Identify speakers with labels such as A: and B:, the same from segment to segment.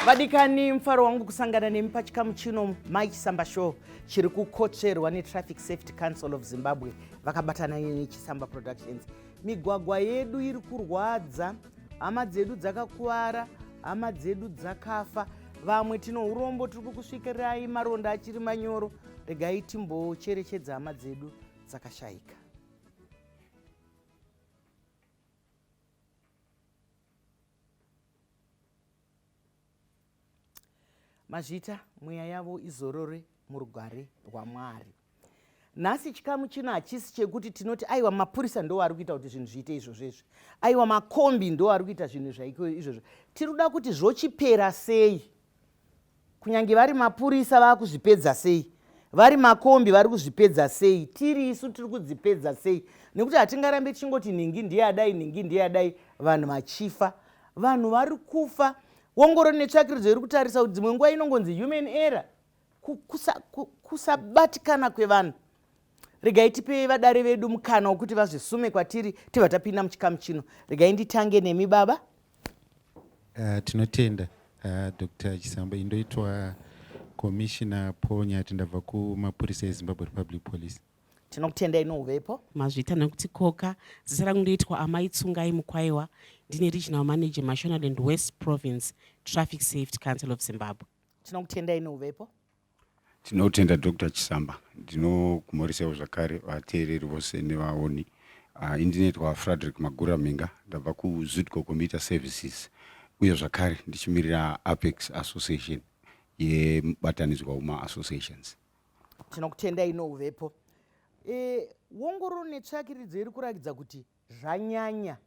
A: Vadikani, mufaro wangu kusangana nemi pachikamu chino Mai Chisamba Show chiri kukotsverwa neTraffic Safety Council of Zimbabwe vakabatana neChisamba Productions. Migwagwa yedu iri kurwadza, hama dzedu dzakakuvara, hama dzedu dzakafa, vamwe tino urombo tiri kukusvikirai maronda achiri manyoro. Regai timbocherechedza hama dzedu dzakashaika. Mazvita, mweya yavo izorore murugare rwaMwari. Nhasi chikamu chino hachisi chekuti tinoti aiwa mapurisa ndo ari kuita kuti zvinhu zviite izvozvo izvi, aiwa makombi ndo ari kuita zvinhu zvaiko izvozvo. Tiri kuda kuti zvochipera sei? Kunyange vari mapurisa vakuzvipedza sei? Vari makombi vari kuzvipedza sei? Tiri isu tiri kudzipedza sei? Nekuti hatingarambe tichingoti nhingi ndiye adai, nhingi ndiye adai, vanhu vachifa. Vanhu vari kufa. Wongororo netsvakiridzo iri kutarisa kuti dzimwe nguva inongonzi human error, kusabatikana kwevanhu. Regai tipe vadare vedu mukana wekuti vazvisume kwatiri tibva tapinda muchikamu chino. Regai nditange nemi baba.
B: Tinotenda Dr. Chisamba. Indoitwa Commissioner Paul Nyati, ndabva kumapurisa eZimbabwe Republic Police.
A: Tinokutendai nouvepo.
C: Mazvita nekutikoka. Zita rangu ndoitwa Amai Tsungai Mukwaiwa. Ndine Regional Manager Mashonaland West Province Traffic Safety Council of Zimbabwe.
A: Tinokutendai nouvepo.
D: Tinotenda Dr. Chisamba. Ndinokumhorisawo zvakare vateereri vose nevaoni. Indinoitwa Frederick Magura Mhinga, ndabva kuZUDCO Commuter Services uye zvakare ndichimirira Apex Association yemubatanidzwa wema-associations.
A: Tinokutendai nouvepo. Wongororo netsvakiridzo iri kurakidza kuti zvanyanya.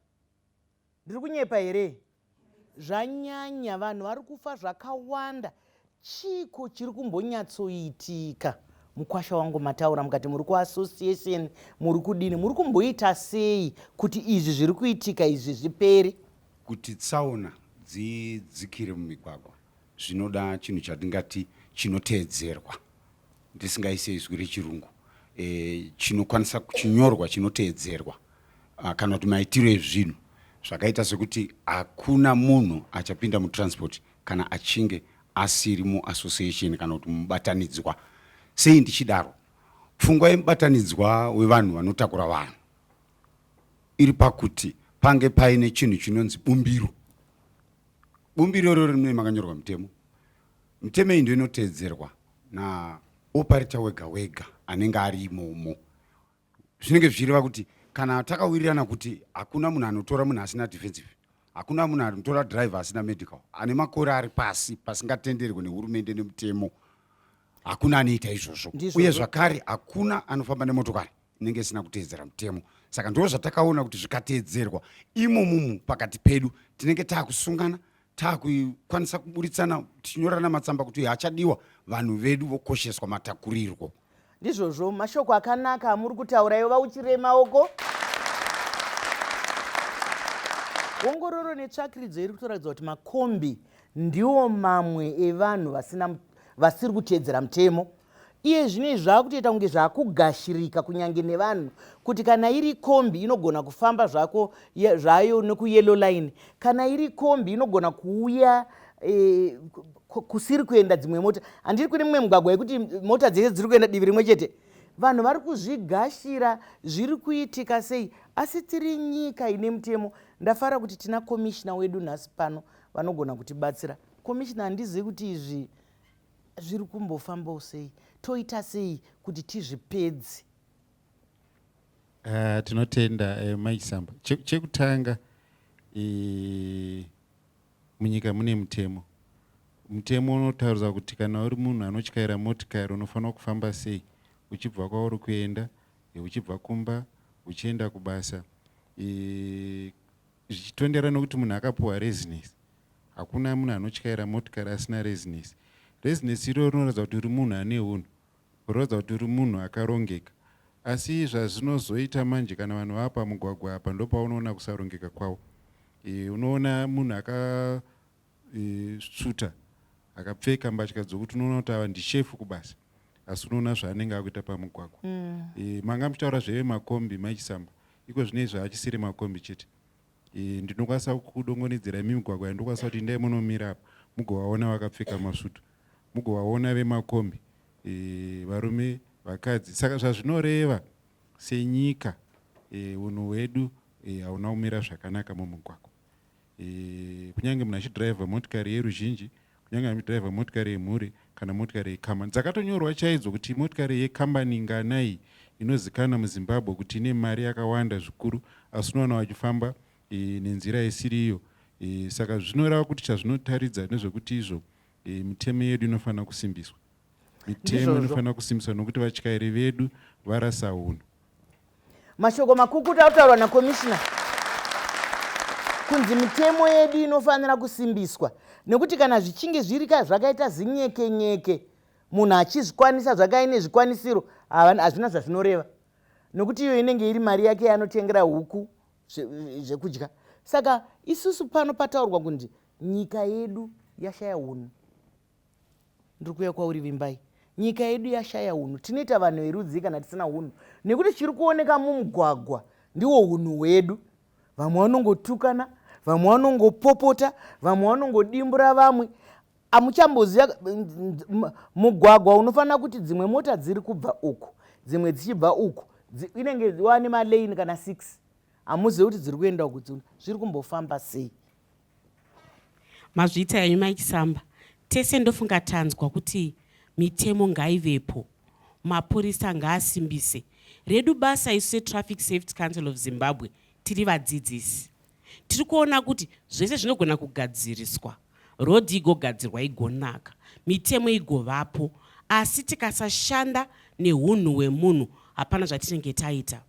A: Ndiri kunyepa here? Zvanyanya, vanhu vari kufa zvakawanda. Chiiko chiri kumbonyatsoitika? Mukwasha wangu mataura mukati muri kuassociation, muri kudini, muri kumboita sei kuti izvi zviri kuitika izvi zvipere?
D: Kuti tsaona dzidzikire mumigwagwa zvinoda chinhu chatingati chinoteedzerwa, ndisingaise izwi rechirungu, chinokwanisa chinyorwa chinoteedzerwa, kana kuti maitiro ezvinhu zvakaita sekuti hakuna munhu achapinda mutransport kana achinge asiri muassociation kana kuti mubatanidzwa. Sei ndichidaro? Pfungwa yemubatanidzwa wevanhu vanotakura vanhu iri pakuti pange paine chinhu chinonzi bumbiro. Bumbiro iroro rinenge makanyorwa mutemo. Mitemo iyi ndiyo inoteedzerwa naoperator wega wega anenge ari imomo. Zvinenge zvichireva kuti kana takawirirana kuti hakuna munhu anotora munhu asina defensive, hakuna munhu anotora driver asina medical, ane makore ari pasi pasingatenderwe nehurumende nemutemo, hakuna anoita izvozvo. Uye zvakare hakuna anofamba nemotokari inenge isina kuteedzera mutemo. Saka ndizvo zvatakaona kuti zvikateedzerwa imomumu pakati pedu tinenge taakusungana, taakukwanisa kuburitsana tichinyorana matsamba kuti hachadiwa, vanhu vedu vokosheswa matakurirwo.
A: Ndizvozvo, mashoko akanaka amuri kutaura iwo vauchirei maoko. Ongororo netsvakiridzo iri kutoratidza kuti makombi ndiwo mamwe evanhu vasina vasiri kuteedzera mutemo. Iye zvino izvi zvakutoita kunge zvakugashirika kunyange nevanhu kuti kana iri kombi inogona kufamba zvako zvayo nekuyellow line, kana iri kombi inogona kuuya kusiri kuenda dzimwe mota. Handiri kune mumwe mugwagwa yekuti mota dzese dziri kuenda divi rimwe chete. Vanhu vari kuzvigashira, zviri kuitika sei? Asi tiri nyika ine mutemo. Ndafara kuti tina komishina wedu nhasi pano vanogona kutibatsira. Komishina, handizivi kuti izvi zviri kumbofambawo sei, toita sei kuti tizvipedze?
B: Tinotenda Mai Chisamba. Chekutanga, munyika mune mutemo. Mutemo unotaridza kuti kana uri munhu anotyaira motikari unofanira kufamba sei uchibva kwauri kuenda, uchibva kumba uchienda kubasa, zvichitondera nokuti munhu akapuwa rezinesi. Hakuna munhu anotyaira motikari asina rezinesi. Rezinesi iroro rinoratidza kuti uri munhu ane unhu, rinoratidza kuti uri munhu akarongeka. Asi zvazvinozoita manje kana vanhu vava pamugwagwa apa ndopaunoona kusarongeka kwavo. Unoona munhu akasvuta, akapfeka mbatya dzokuti unoona kuti ava ndishefu kubasa, asi unoona zvaanenge akuita pamugwagwa. Manga muchitaura zvevemakombi Mai Chisamba, iko zvino izvi haachisiri makombi chete. Ndinokwanisa kudongonedzera imi migwagwa yandinokwanisa kuti indai munomira apa. mugovaona vakapfeka masvutu, mugovaona vemakombi, e, varume, vakadzi. Saka zvazvinoreva senyika, e, unhu hwedu e, hauna kumira zvakanaka mumugwagwa. E, kunyange munhu achidhiraivha motikari yeruzhinji, kunyange achidhiraivha motikari yemhuri kana motikari yekambani, dzakatonyorwa chaidzo kuti motikari yekambani nganai inozikanwa muZimbabwe kuti ine mari yakawanda zvikuru, asi unowana vachifamba e, nenzira isiri iyo. E, saka zvinoreva kuti chazvinotaridza nezvekuti izvo e, mitemo yedu inofanira kusimbiswa, mitemo
A: Ndizvozvo.
B: inofanira kusimbiswa nokuti vatyairi vedu varasa unhu.
A: Mashoko makukuta akutaurwa nakomishina kunzi mitemo yedu inofanira kusimbiswa, nekuti kana zvichinge zviri ka zvakaita zinyekenyeke, munhu achizvikwanisa zvakaine zvikwanisiro, hazvina zvazvinoreva, nokuti iyo inenge iri mari yake yaanotengera huku zvekudya. Saka isusu pano pataurwa kunzi nyika yedu yashaya unhu. Ndiri kuuya kwauri, Vimbai. Nyika yedu yashaya unhu. Tinoita vanhu verudzii kana tisina unhu? Nekuti chiri kuoneka mumugwagwa ndiwo unhu hwedu. Vamwe vanongotukana, vamwe vanongopopota, vamwe vanongodimbura vamwe. Amuchamboziva mugwagwa unofanira kuti dzimwe mota dziri kubva uku, dzimwe dzichibva uku, inenge wane malane kana 6, hamuzivi kuti dziri kuenda uku, zviri kumbofamba sei.
C: Mazviita henyu, Maichisamba. Tese ndofunga tanzwa kuti mitemo ngaivepo, mapurisa ngaasimbise. Redu basa isu seTraffic Safety Council of Zimbabwe tiri vadzidzisi. Tiri kuona kuti zvese zvinogona kugadziriswa, rodhi igogadzirwa igonaka, mitemo igovapo, asi tikasashanda neunhu hwemunhu hapana zvatinenge taita.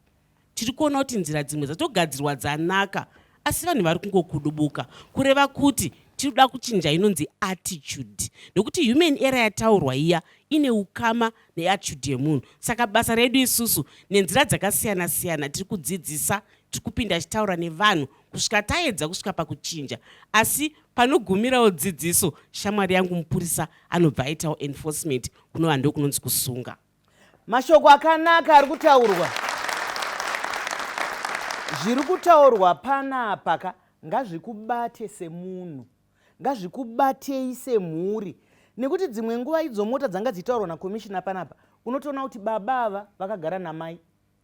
C: Tiri kuona kuti nzira dzimwe dzatogadzirwa dzanaka, asi vanhu vari kungokudubuka, kureva kuti tiri kuda kuchinja inonzi attitude, nokuti human error yataurwa iya ine ukama neattitude yemunhu. Saka basa redu isusu nenzira dzakasiyana siyana tiri kudzidzisa, tiri kupinda tichitaura nevanhu kusvika taedza kusvika pakuchinja. Asi panogumirawo dzidziso, shamwari yangu mupurisa anobva aitawo enforcement, kunova ndokunonzi kusunga.
A: Mashoko akanaka ari kutaurwa, zviri kutaurwa panapa ka ngazvikubate semunhu, ngazvikubatei semhuri, nekuti dzimwe nguva idzo mota dzanga dzichitaurwa nakomishina panapa, unotoona kuti baba ava vakagara namai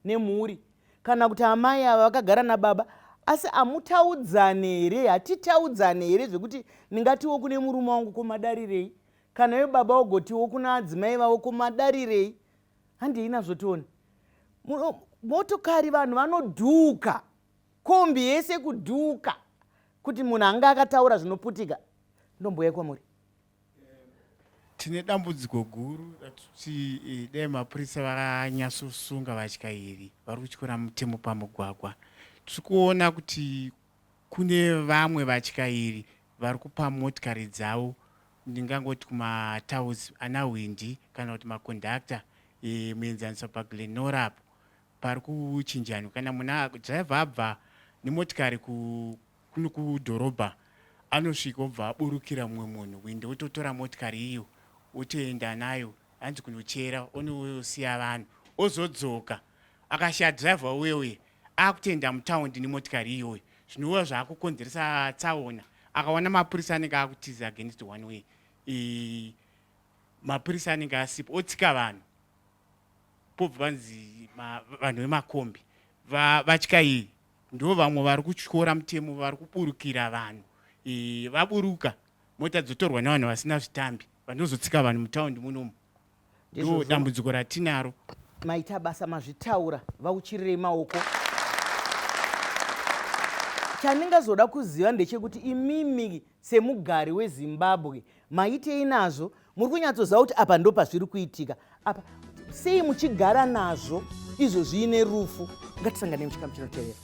A: nemhuri, kana kuti amai ava vakagara nababa, asi hamutaudzane here? Hatitaudzane here zvekuti ndingatiwo kune murume wangu komadarirei, kana iwe baba ugotiwo kuna adzimai vavo komadarirei? Handei nazvo tione. Motokari vanhu vanodhuka, kombi yese kudhuka, kuti munhu anga akataura zvinoputika. Ndomboya kwamuri.
E: Tine dambudziko guru ratuti dai mapurisa vakanyatsosunga vatyairi vari kutyora mutemo pamugwagwa. Tiri kuona kuti kune vamwe vatyairi vari kupa motikari dzavo, ndingangoti kumatauzi ana hwindi kana kuti makondakta. Muenzaniso, paGlenora apo pari kuchinjanwa, kana munhu dhiraivha abva nemotikari kuno kudhorobha, anosvika obva aburukira mumwe munhu hwindi, ototora motikari iyo otoenda nayo, hanzi kunochera, onosiya vanhu, ozodzoka akashiya dhiraivha uye uye akutoenda mutaundi nemotikari iyoyo, zvinova zvaakukonzeresa tsaona. Akaona mapurisa anenge akutiza against one way, mapurisa anenge asipo, otsika vanhu, pobva vanzi vanhu vemakombi vatyairi ndo vamwe vari kutyora mutemo, vari kuburukira vanhu. Vaburuka, mota dzotorwa nevanhu vasina zvitambi, vanozotsika vanhu mutaundi munomu. Ndo dambudziko ratinaro.
A: Maita basa, mazvitaura, vauchirirei maoko. Chandingazoda kuziva ndechekuti imimi semugari weZimbabwe maitei nazvo? Muri kunyatsoziva kuti apa ndo pazviri kuitika apa, sei muchigara nazvo izvo zviine rufu? Ngatisangane muchikamu chinotevera.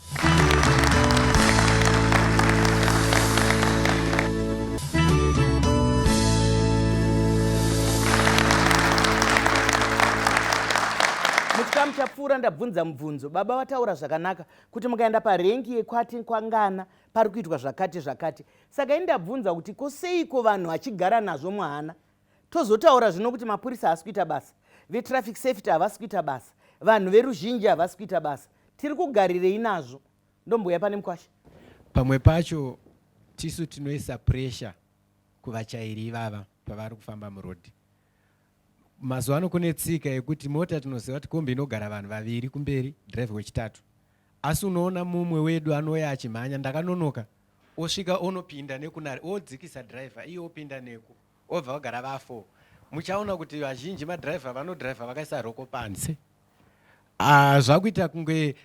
A: Muchikamu chapfuura ndabvunza mubvunzo, baba vataura zvakanaka kuti mukaenda parengi yekwati kwangana pari kuitwa zvakati zvakati. Saka ini ndabvunza kuti ko seiko vanhu vachigara nazvo muhana? Tozotaura zvino kuti mapurisa haasi kuita basa, vetraffic safety havasi kuita basa, vanhu veruzhinji havasi kuita basa. Tiri kugarirei nazvo? Ndomboya pane mukwasha.
F: Pamwe pacho tisu tinoisa pressure. Kuvachairi ivava pavari kufamba murodhi mazuva ano, kune tsika yekuti mota, tinoziva kuti kombi inogara vanhu vaviri kumberi, dhiraivha wechitatu, asi unoona mumwe wedu anouya achimhanya, "Ndakanonoka," osvika onopinda nekuna, odzikisa dhiraivha, iye opinda neku, obva vagara va4. Muchaona kuti vazhinji madhiraivha vanodhiraivha vakaisa roko panze. Ah, zvakuita kunge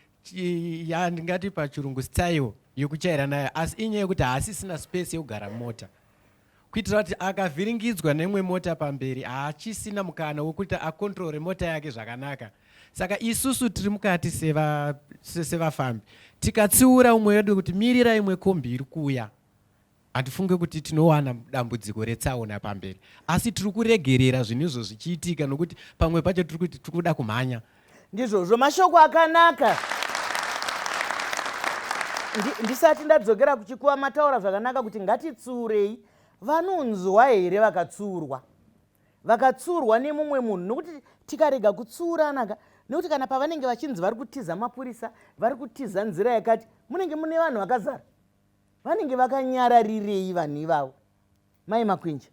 F: ya ndingati pachirungu style yekuchaira nayo, asi inyaya yekuti haasisina space yekugara mota, kuitira kuti akavhiringidzwa neimwe mota pamberi haachisina mukana wekuti akontrore mota yake zvakanaka. Saka isusu tiri mukati sevafambi, tikatsiura umwe wedu kuti mirira, imwe kombi iri kuuya, handifunge kuti tinowana dambudziko retsaona pamberi. Asi tiri kuregerera zvinhu izvo zvichiitika nokuti pamwe pacho tiri kuti tiri kuda kumhanya.
A: Ndizvozvo, mashoko akanaka. Ndisati ndadzokera kuchikuva, mataura zvakanaka kuti ngatitsuurei. Vanonzwa here vakatsuurwa, vakatsuurwa nemumwe munhu? Nokuti tikarega kutsuurana ka, nekuti kana pavanenge vachinzi vari kutiza mapurisa, vari kutiza nzira yakati, munenge mune vanhu vakazara, vanenge vakanyararirei vanhu ivavo, mai Makwinja?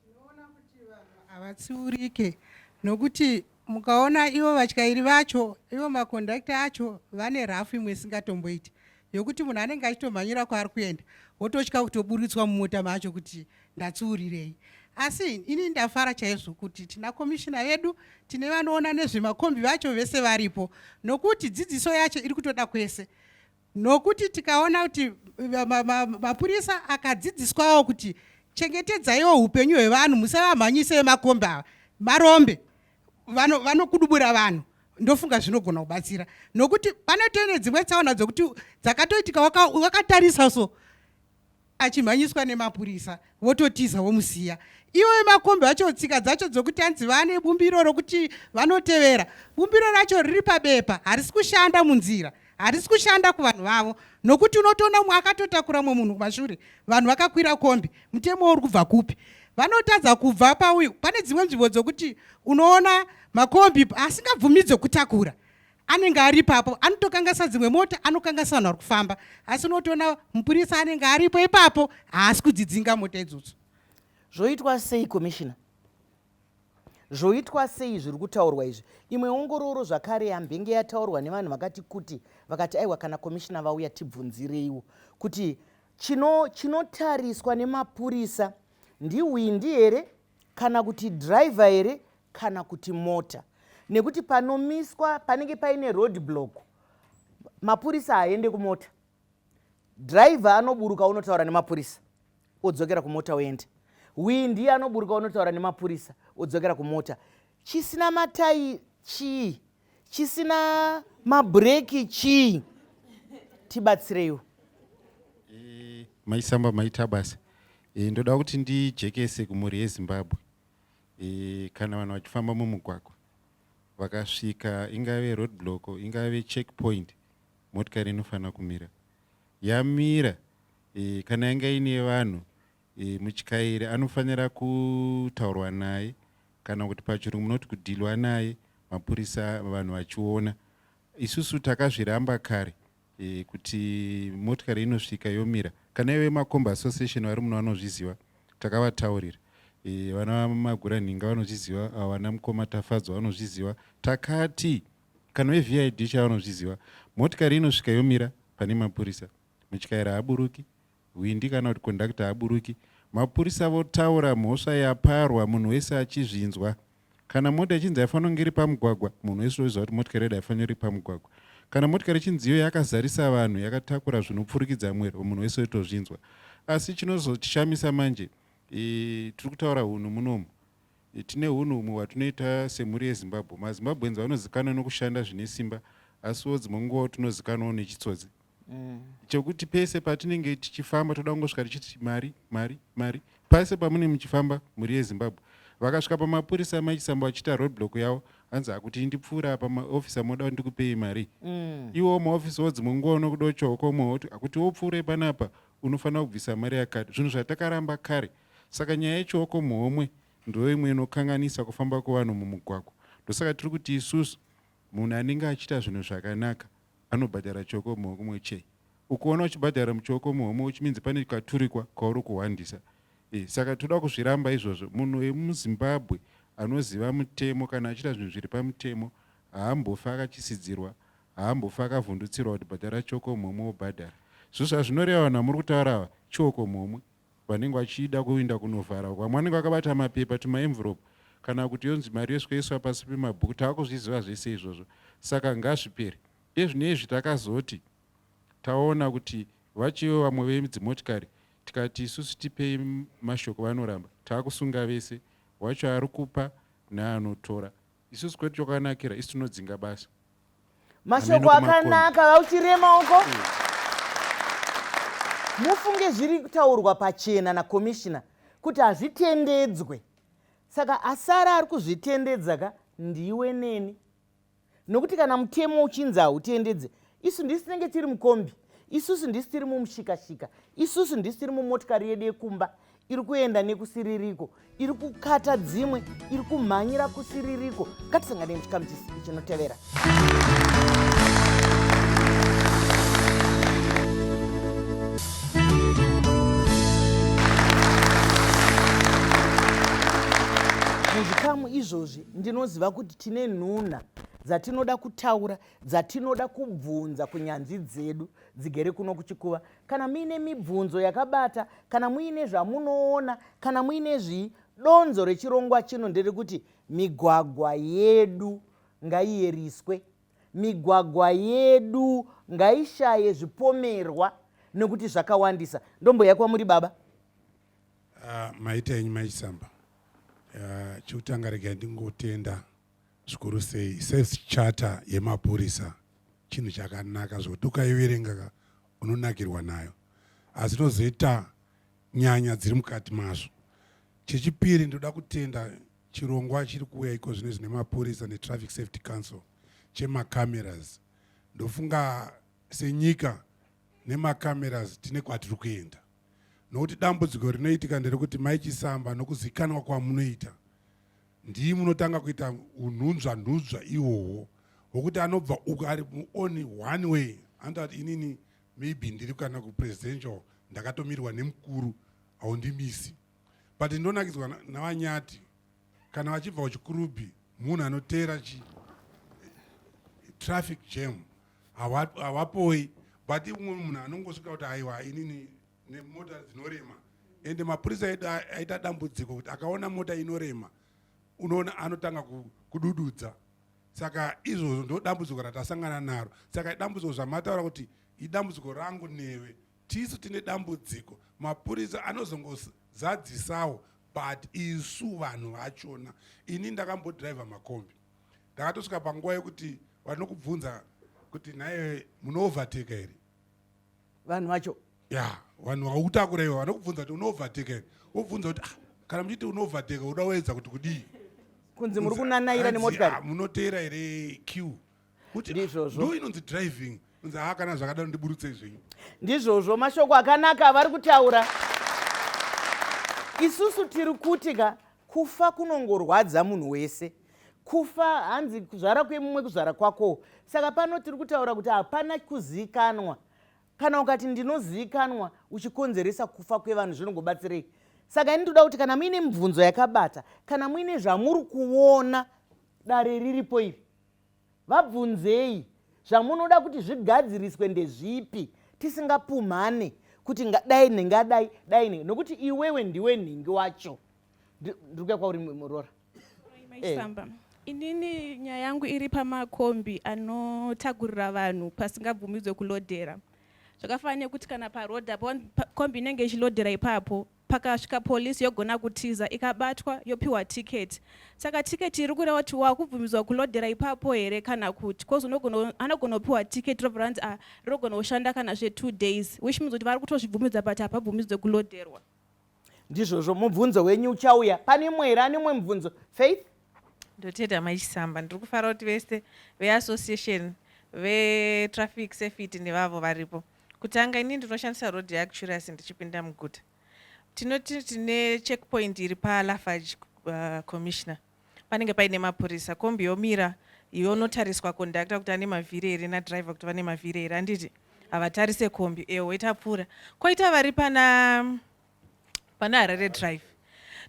G: Tinoona kuti vanhu havatsiurike nokuti mukaona ivo vatyairi vacho, ivo makondakta acho, vane rafu imwe isingatomboiti yokuti munhu anenge achitomhanyira kwaari kuenda, wototya kutoburitswa mumota macho kuti ndatsiurirei. Asi ini ndafara chaizvo kuti tina komishina vedu, tine vanoona nezvemakombi vacho vese varipo, nokuti dzidziso yacho iri kutoda kwese, nokuti tikaona kuti mapurisa akadzidziswawo kuti chengetedzaiwo upenyu hwevanhu, musavamhanyise vemakombi ava, marombe, vanokudubura vanhu, ndofunga zvinogona kubatsira, nokuti panotone dzimwe tsaona dzokuti dzakatoitika wakatarisa so achimhanyiswa nemapurisa, vototiza vomusiya. Ivo vemakombi vacho, tsika dzacho dzokuti anzi vane bumbiro rokuti vanotevera, bumbiro racho riri pabepa, harisi kushanda munzira, harisi kushanda kuvanhu vavo, nokuti unotoona mumwe akatotakura mumwe munhu kumashure, vanhu vakakwira kombi. Mutemo uri kubva kupi? Vanotadza kubva pauyu. Pane dzimwe nzvimbo dzokuti unoona makombi asingabvumidzwe kutakura anenge ari ipapo, anotokangasa dzimwe mota, anokangasa vanhu vari kufamba, asi unotoona mupurisa anenge aripo ipapo haasi kudzidzinga mota idzodzo.
A: Zvoitwa sei, komishina? Zvoitwa sei zviri kutaurwa izvi? Imwe ongororo zvakare yambenge yataurwa nevanhu vakati kuti, vakati aiwa, kana komishina vauya tibvunzireiwo kuti chinotariswa nemapurisa ndihwindi here kana kuti dhiraivha here kana kuti mota, nekuti panomiswa panenge paine road block, mapurisa haaende kumota. Dhiraivha anoburuka unotaura nemapurisa, odzokera kumota oenda. Windi anoburuka unotaura nemapurisa, odzokera kumota. Chisina matai chii? Chisina mabhureki chii? Tibatsireiwo.
B: Maisamba, maita basa. Ndoda kuti ndijekese kumhuri yeZimbabwe. Kana vanhu vachifamba mumugwagwa, vakasvika ingave roadblock, ingave checkpoint, motikari inofanira kumira. Yamira, kana yanga ine vanhu, mutyairi anofanira kutaurwa naye, kana kuti pachirungu munoti kudhilwa naye, mapurisa vanhu vachiona. Isusu takazviramba kare kuti motikari inosvika yomira. Kana ive makombi association vari muno vanozviziva, takavataurira. Vana Maguranhinga vanozviziva, vana mukoma Tafadzwa vanozviziva. Takati kana veVID cha vanozviziva, motikari inosvika yomira pane mapurisa, mutyairi haaburuki, hwindi kana kuti kondakta haaburuki, mapurisa votaura mhosva yaparwa, munhu wese achizvinzwa. Kana mota ichinzi haifanira kunge iri pamugwagwa, munhu wese oziva kuti motikari yedu haifaniri iri pamugwagwa. Kana motikari ichinzi iyo yakazarisa vanhu, yakatakura zvinopfurikidza mwero, munhu wese otozvinzwa. Asi chinozotishamisa manje, tiri kutaura unhu munomu. Tine unhu humwe hwatinoita semhuri yeZimbabwe. MaZimbabweans vanozikanwa nokushanda zvine simba, asiwo dzimwe nguvawo tinozikanwawo nechitsotsi chekuti pese patinenge tichifamba toda kungosvika tichiti mari, mari, mari. Pese pamune muchifamba, mhuri yeZimbabwe, vakasvika pamapurisa maichisamba vachiita roadblock yavo, hanzi akuti ndipfuura apa, maofisa moda kuti ndikupei mari. Iwo maofisa wo dzimwe nguva unokuda uchokomwe woti akuti wopfuure panapa unofanira kubvisa mari yakati, zvinhu zvatakaramba kare. Saka nyaya yechioko muhomwe ndo imwe inokanganisa kufamba kwevanhu mumugwagwa. Ndosaka tiri kuti isusu munhu anenge achiita zvinhu zvakanaka anobhadhara chioko muhomwe chei? Ukuona uchibhadhara muchioko muhomwe uchiminzi pane katurikwa kauri kuhwandisa. E, saka toda kuzviramba izvozvo. Munhu wemuZimbabwe anoziva mutemo kana achiita zvinhu zviri pamutemo haambofi akatyisidzirwa, haambofi akavhundutsirwa kuti bhadhara choko mhomwe wobhadhara. Zvo zvazvinoreva vanhu vamuri kutaura ava chioko mhomwe vanenge vachida kuinda kunovhara uko. Vamwe vanenge vakabata mapepa tumaenvelope kana kuti yonzi mari yosvika yoiswa pasi pemabhuku taakuzviziva zvese izvozvo. Saka ngazvipere. Ezvinezvi takazoti taona kuti vachiwo vamwe vedzimotikari tikati isusu tipei mashoko vanoramba taakusunga vese wacho arikupa neanotora isusu kwedu chakanakira isu tinodzinga basa.
A: Mashoko akanaka vauchirema uko. Mufunge zviri kutaurwa pachena nakomishina kuti hazvitendedzwe saka asara ari kuzvitendedza ka ndiwe neni. Nokuti kana mutemo uchinzi hautendedze, isu ndisu tinenge tiri mukombi, isusu ndisu tiri mumushikashika, isusu ndisu tiri mumotikari yedu yekumba iri kuenda nekusiririko, iri kukata dzimwe, iri kumhanyira kusiririko. Ngatisangane muchikamu chinotevera. Muzvikamu izvozvi ndinoziva kuti tine nhunha dzatinoda kutaura dzatinoda kubvunza kunyanzvi dzedu dzigere kuno kuchikuva kana muine mibvunzo yakabata kana muine zvamunoona kana muine zvii donzo rechirongwa chino nderekuti migwagwa yedu ngaiyeriswe migwagwa yedu ngaishaye zvipomerwa nekuti zvakawandisa ndomboya kwamuri baba
H: Maita henyu Mai Chisamba. Chekutanga regai ndingotenda zvikuru sei Safe Charter yemapurisa chinhu chakanaka zvekuti ukaiverenga ka unonakirwa nayo asi tozoita nyanya dziri mukati mazvo. Chechipiri ndoda kutenda chirongwa chiri kuuya iko zvino izvi nemapurisa neTraffic Safety Council chemacameras. Ndofunga senyika nemacameras tine kwatiri kuenda. Nokuti dambudziko rinoitika nderekuti Mai Chisamba nokuzikanwa kwamunoita ndii munotanga kuita unhunzva nhunzva ihwohwo hwokuti anobva uku ari on one way anoita kuti inini maybe ndiri kana kupresidential ndakatomirwa nemukuru haundimisi but ndonakidzwa navanyati kana vachibva kuchikurubhi munhu anoteera chi traffic jam hawapoi but umwe munhu anongosvika kuti aiwa inini nemota dzinorema ende mapurisa edu aita dambudziko kuti akaona mota inorema unoona anotanga kudududza saka izvozvo ndo dambudziko ratasangana naro saka dambudziko zvamataura kuti idambudziko rangu newe tisu tine dambudziko mapurisa anozongozadzisawo but isu vanhu vachona ini ndakambodriver makombi ndakatosvika panguva yekuti vanokubvunza kuti nhaye munoovertake here
A: vanhu vacho
H: ya vanhu vakutakura ivo vanokubvunza kuti unovertake here wobvunza kuti ah, kana muchiti unovertake uda kuedza kuti kudii
A: kunzi muri kunanaira nemotikari
H: ah, munoteera here q kuti
A: ndizvozvo
H: ndo inonzi driving unzi haa kana zvakadaro ndiburutsei zvenyu
A: ndizvozvo mashoko akanaka avari kutaura isusu tiri kuti ka kufa kunongorwadza munhu wese kufa hanzi kuzvara kwemumwe kuzvara kwako saka pano tiri kutaura kuti hapana kuzikanwa kana ukati ndinozikanwa uchikonzeresa kufa kwevanhu zvinongobatsirei saka ini ndoda kuti kana muine mibvunzo yakabata kana muine zvamuri kuona dare riripo iri Vabvunzei zvamunoda kuti zvigadziriswe ndezvipi tisingapumhane kuti dai ndingadai dai ne nokuti iwewe ndiwe nhingi wacho. Ndiri kuya kwauri muroora.
I: Eh. Inini nyaya yangu iri pamakombi anotagurira vanhu pasingabvumidzwe kulodhera. Zvakafanana nekuti kana paroad apo kombi inenge ichilodhera ipapo Pakasvika police yogona kutiza ikabatwa yopiwa ticket. Saka ticket iri kureva kuti wakubvumidzwa kulodhera ipapo here kana kuti cause unogona anogona kupiwa ticket robva ranzi ah rinogona kushanda kana zve 2 days which means kuti vari kutozvibvumidza but hapabvumidzwe kulodherwa.
A: Ndizvozvo mubvunzo wenyu uchauya. Pane imwe here ane umwe mubvunzo? Faith?
J: Ndotenda mai Chisamba, ndiri kufara kuti vese veassociation vetraffic safety nevavo varipo. Kutanga ini ndinoshandisa road yeActurus ndichipinda muguta. Tinoti tine checkpoint iri paLafarge uh, commissioner. Panenge paine mapurisa, kombi yomira yonotariswa conductor kuti ane mavhiri here nadriver kuti vane mavhiri here handiti? Havatarise kombi, eho itapfuura. Koita vari pana Pana Harare Drive.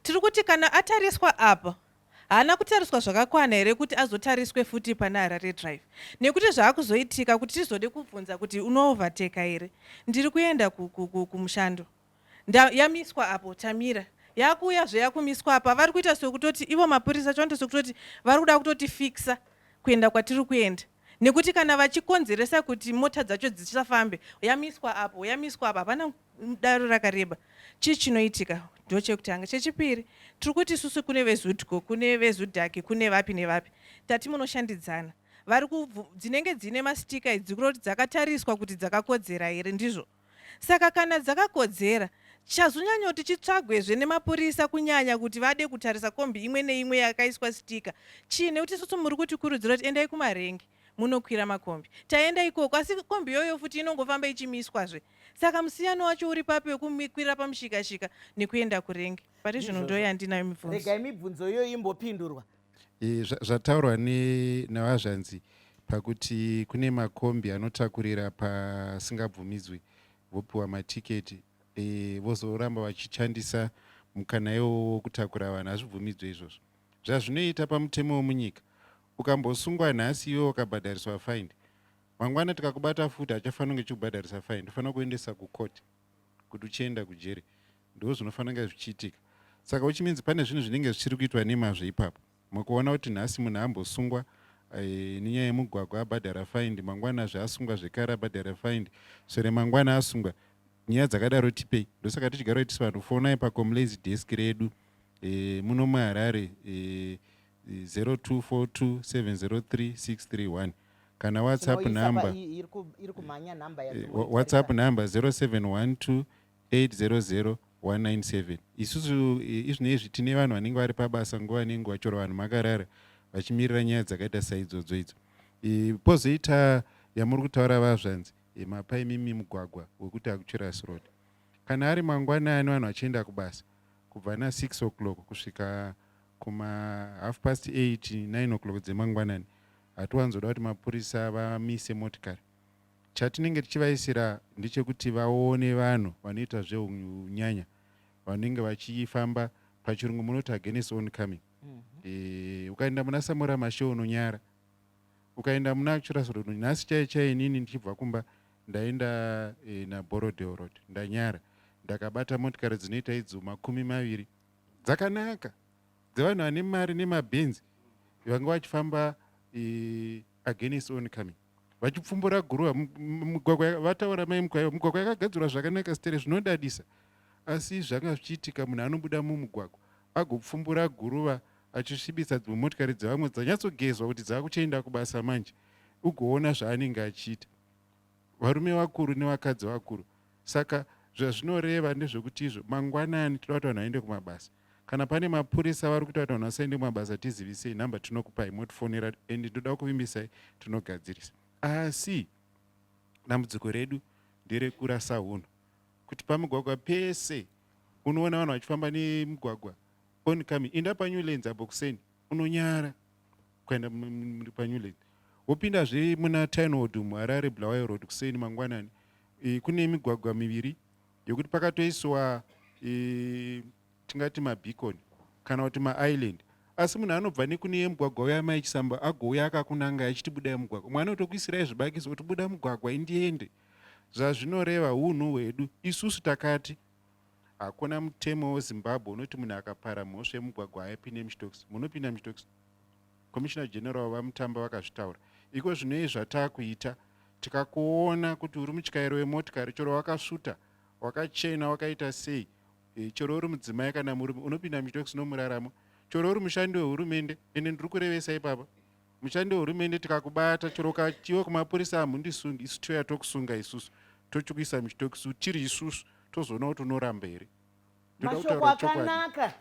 J: Tiri kuti kana atariswa apa haana kutariswa zvakakwana here kuti azotariswe futi pana Harare Drive? Nekuti zvaakuzoitika kuti tizode kubvunza kuti unoovateka here? Ndiri kuenda kumushando. Nda, yamiswa apo tamira yakuuya zve yakumiswa apa vari kuita sekutoti ivo mapurisa acho vanoita sekutoti vari kuda kutotifixa kuenda kwatiri kuenda nekuti kana vachikonzeresa kuti mota dzacho dzisafambe yamiswa apo yamiswa apa hapana daro rakareba chii chinoitika ndochekutanga chechipiri tiri kuti isusu kune vezudco kune vezudhaki kune vapi nevapi tati munoshandidzana vari dzinenge dzine mastika idzi kuroti dzakatariswa kuti dzakakodzera here ndizvo Saka kana dzakakodzera, chazonyanyoti chitsvagwezve nemapurisa kunyanya kuti vade kutarisa kombi imwe neimwe yakaiswa sitika chii nekuti isusu muri kutikurudzira kuti endai kumarengi munokwira makombi. Taenda ikoko asi kombi iyoyo futi inongofamba ichimiswazve. Saka musiyano wacho uri papi wekukwira pamushikashika nekuenda kurengi? Pari zvino ndoyandinayo mibvunzo.
A: Regai mibvunzo iyoyo imbopindurwa.
B: E, zvataurwa navazvanzi pakuti kune makombi anotakurira pasingabvumidzwi vopiwa matiketi e, vozoramba vachichandisa mukana iwowo wokutakura vanhu hazvibvumidzwe izvozvo zvazvinoita pamutemo wemunyika ukambosungwa nhasi iwe wakabhadhariswa fine mangwana tikakubata futi hachafanira kunge chikubhadharisa fine tofanira kuendesa kucourt kuti uchienda kujeri ndo zvinofanira kunge zvichiitika saka which means pane zvinhu zvinenge zvichiri kuitwa nemazvo ipapo mukuona kuti nhasi munhu ambosungwa eh, nenyaya yemugwagwa abhadhara faindi mangwana zveasungwa zvekare abhadhara faindi sore mangwana asungwa nyaya dzakadaro tipei ndosaka tichigara itisi vanhu fonai pacomlazy desk redu e, muno muharare e, 0242 703 631 kana whatsapp number
A: iri kumhanya number
B: eh, whatsapp number 0712 800 197 isusu eh, izvino izvi tine vanhu vanenge vari pabasa nguva nenguva chero vanhu makarara vachimirira nyaya dzakaita saidzodzo idzo eh, pozoita yamuri kutaura vazvanzi mapa imimi mugwagwa wekuti akuchirasi road kana ari mangwanani vanhu vachienda kubasa kubva na 6 o'clock kusvika kuma half past 8 9 o'clock dzemangwanani hatiwanzoda kuti mapurisa vamise motikari chatinenge tichivaisira ndechekuti vaone vanhu vanoita zveunyanya vanenge vachifamba pachirungu munoti against on coming mm -hmm. e, ukaenda muna samora mashe unonyara ukaenda muna churaso road nhasi chai chai inini ndichibva kumba ndaenda e, naborodale road ndanyara ndakabata motikari dzinoita idzo 20 dzakanaka dzevanhu vane mari nemabhenzi vanga vachifamba e, against on coming vachipfumbura guruva mugwagwa vataura mai mukwayo mugwagwa yakagadzirwa zvakanaka sitere zvinodadisa asi zvanga zvichiitika munhu anobuda mumugwagwa agopfumbura guruva achisvibisa dzimwe motikari dzevamwe dzanyatsogezwa kuti dzakuchienda kubasa manje ugoona zvaanenge achiita varume vakuru nevakadzi vakuru saka zvazvinoreva ndezvekuti izvo mangwanani toda kuti vanhu vaende kumabasa kana pane mapurisa vari kuita kuti vanhu vasaende kumabasa tizivisei nhamba tinokupai motifonera and ndoda kuvimbisai tinogadzirisa asi dambudziko redu nderekurasa hunhu kuti pamugwagwa pese unoona vanhu vachifamba nemugwagwa oncoming inda panewlands apo kuseni unonyara kuenda panewlands wopindazve muna tynwood muharare bulawayo road kuseni mangwanani e, kune migwagwa miviri yekuti pakatoiswa e, tingati mabeacon kana kuti maisland asi munhu anobva nekune yemugwagwa uya mai chisamba agouya akakunanga achiti budai mugwagwa mwana otokuisirai zvibakiso kuti buda mugwagwa indiende zvazvinoreva hunhu hwedu isusu takati hakuna mutemo wezimbabwe unoti munhu akapara mhosva yemugwagwa haipinde muchitokisi munopinda muchitokisi commissioner general vamutamba vakazvitaura iko zvinoi zvatakuita tikakuona kuti uri mutyairi wemotikari chero wakasvuta wakachena wakaita sei e, chero uri mudzimai kana murume unopinda muchitokisi nomuraramo chero uri mushandi wehurumende ende ndiri kurevesa ipapa mushandi wehurumende tikakubata chero ukachiwa kumapurisa hamundisungi isu touya tokusunga isusu tochikuisa muchitokisi tiri isusu tozoona kuti unoramba here
A: mashoko akanaka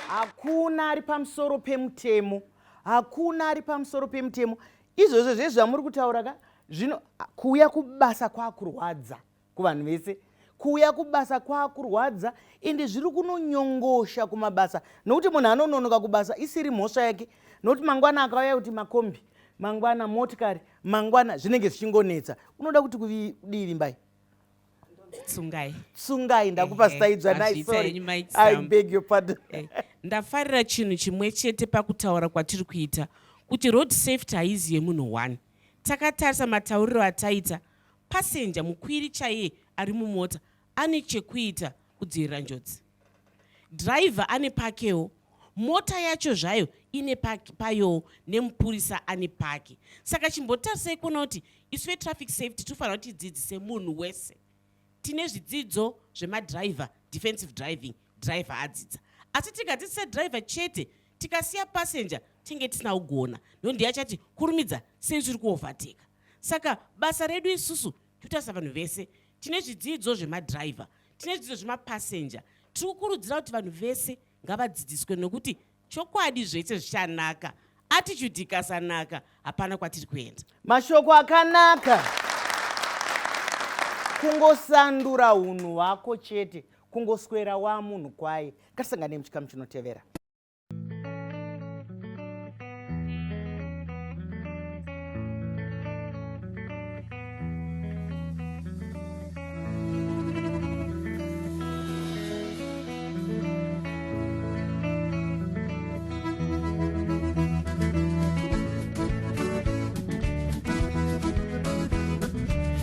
A: hakuna ari pamusoro pemutemo hakuna ari pamusoro pemutemo izvozvo zve zvamuri kutaura ka zvino kuuya kubasa kwakurwadza kuvanhu vese kuuya kubasa kwakurwadza ende zviri kunonyongosha kumabasa nokuti munhu anononoka kubasa isiri mhosva yake nokuti mangwana akauya kuti makombi mangwana motikari mangwana zvinenge zvichingonetsa unoda kuti kudii vimbai
C: Tsungai.
A: Tsungai, ndakupa zita idzva. Nai, sorry, I beg your pardon.
C: Eh, ndafarira chinhu chimwe chete pakutaura kwatiri kuita kuti road safety haizi yemunhu one. Takatarisa matauriro ataita, passenger, mukwiri chaiye ari mumota, ane chekuita kudzivirira njodzi. Driver ane pakewo, mota yacho zvayo ine payowo, nemupurisa ane pake. Saka chimbotarisai kuona kuti isu vetraffic safety tofanira kuti tidzidzise munhu wese. Tine zvidzidzo zvemadriver, defensive driving, driver adzidza, asi tikadzidzisa driver chete tikasiya passenger, tinge tisina kugona, nondiye achati kurumidza, sei tiri kuovateka. Saka basa redu isusu totarisa vanhu vese. Tine zvidzidzo zvemadriver, tine zvidzidzo zvemapassenger. Tiri kukurudzira kuti vanhu vese ngavadzidziswe, nokuti chokwadi zvese zvichanaka. Attitude ikasanaka, hapana kwatiri kuenda.
A: Mashoko akanaka. Kungosandura unhu hwako chete, kungoswera wamunhu kwaye. Ngatisangane muchikamu chinotevera.